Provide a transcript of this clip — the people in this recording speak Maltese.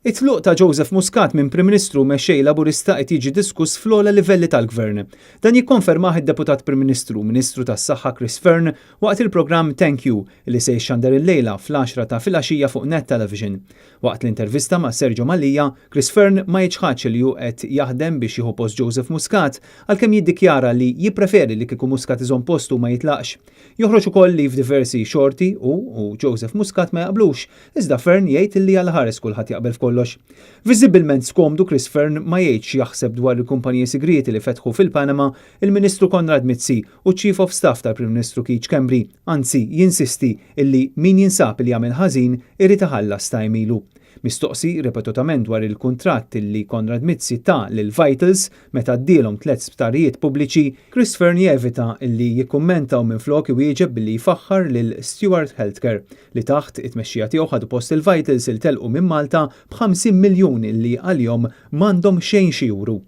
It-tluq ta' Joseph Muscat minn Prim Ministru u Mexxej Laburista qed jiġi diskuss fl-ogħla livelli tal-Gvern. Dan jikkonfermah id-Deputat Prim Ministru u Ministru tas-Saħħa Chris Fearne waqt il-programm Thank You li se jixxandar illejla fl-għaxra ta' filgħaxija fuq Net Television. Waqt l-intervista ma' Sergio Mallia, Chris Fearne ma jiċħadx li hu qed jaħdem biex jieħu post Joseph Muscat għalkemm jiddikjara li jippreferi li kieku Muscat iżomm postu u ma jitlaqx. Joħroġ ukoll li f'diversi xorti hu u Joseph Muscat ma jaqblux, iżda Fearne jgħid li Alla ħares kulħadd jaqbel f'kollox. Viżibbilment skomdu Chris Fearne ma jgħidx x'jaħseb dwar il-kumpaniji sigrieti li fetħu fil-Panama il-Ministru Konrad Mizzi u ċ-Chief of Staff tal-Prim Ministru Keith Schembri, anzi jinsisti illi min jinsab li għamel ħażin irid iħallas ta' għemilu. Mistoqsi ripetutament dwar il-kuntratt li Konrad Mizzi ta lil Vitals meta għaddielhom tliet sptarijiet pubbliċi, Chris Fearne jevita li jikkummenta u minflok iwieġeb billi jfaħħar lil Steward Healthcare li taħt it-tmexxija tiegħu ħadu post il-Vitals il telqu minn Malta b'50 miljun li għalihom m'għandhom xejn xi juru.